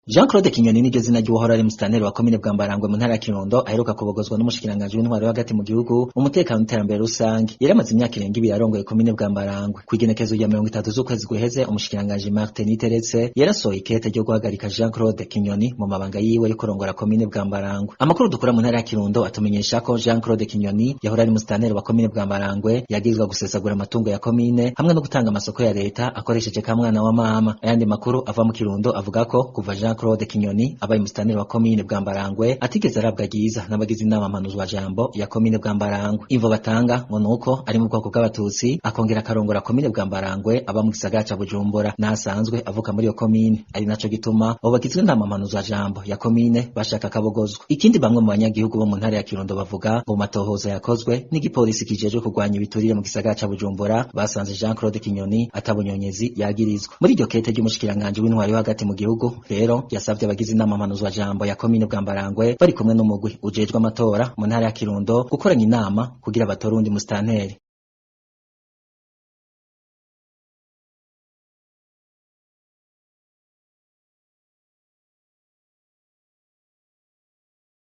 Jean Claude Kinyoni niryo zina ry'uwahora ari musitanteri wa komine Bwambarangwe mu ntara ya Kirundo, aheruka kubogozwa n'umushikiranganji w'intwaro yo hagati mu gihugu, umutekano n'iterambere rusange. Yari amaze imyaka irenga 2 arongoye komine Bwambarangwe. Kw'igenekezo rya 30 z'ukwezi guheze, umushikiranganji Martin Niteretse yarasohoye ikete ryo guhagarika Jean Claude Kinyoni mu mabanga yiwe yo kurongora komine Bwambarangwe. Amakuru dukura mu ntara ya Kirundo atumenyesha ko Jean Claude Kinyoni yahora ari musitanteri wa komine Bwambarangwe yagirizwa gusesagura amatungo ya komine hamwe no gutanga amasoko ya leta akoresheje kamwana wa mama. Ayandi makuru ava mu Kirundo avuga ko kuva Jean Claude Kinyoni abaye musitanteri wa komine Bwambarangwe atigeze arabwa ryiza n'abagize inama mpanuzwajambo ya komine Bwambarangwe. Imvo batanga ngo nuko ari mu bwoko bw'abatutsi, akongera akarongora komine Bwambarangwe aba mu gisagara ca Bujumbura n'asanzwe avuka muri iyo komine, ari naco gituma abo bagizwe inama mpanuzwajambo ya komine bashaka akabogozwa. Ikindi bamwe mu banyagihugu bo mu ntara ya Kirundo bavuga ngo mu matohoza yakozwe n'igipolisi kijejwe kurwanya ibiturire mu gisagara ca Bujumbura, basanze Jean Claude Kinyoni atabunyonyezi yagirizwa. Muri iryo kete ry'umushikiranganji w'intwaro yo hagati mu gihugu rero, yasavye abagize inama mpanuzwajambo ya komine Bwambarangwe bari kumwe n'umugwi ujejwe amatora mu ntara ya Kirundo gukoranya inama kugira batore uwundi musitanteri.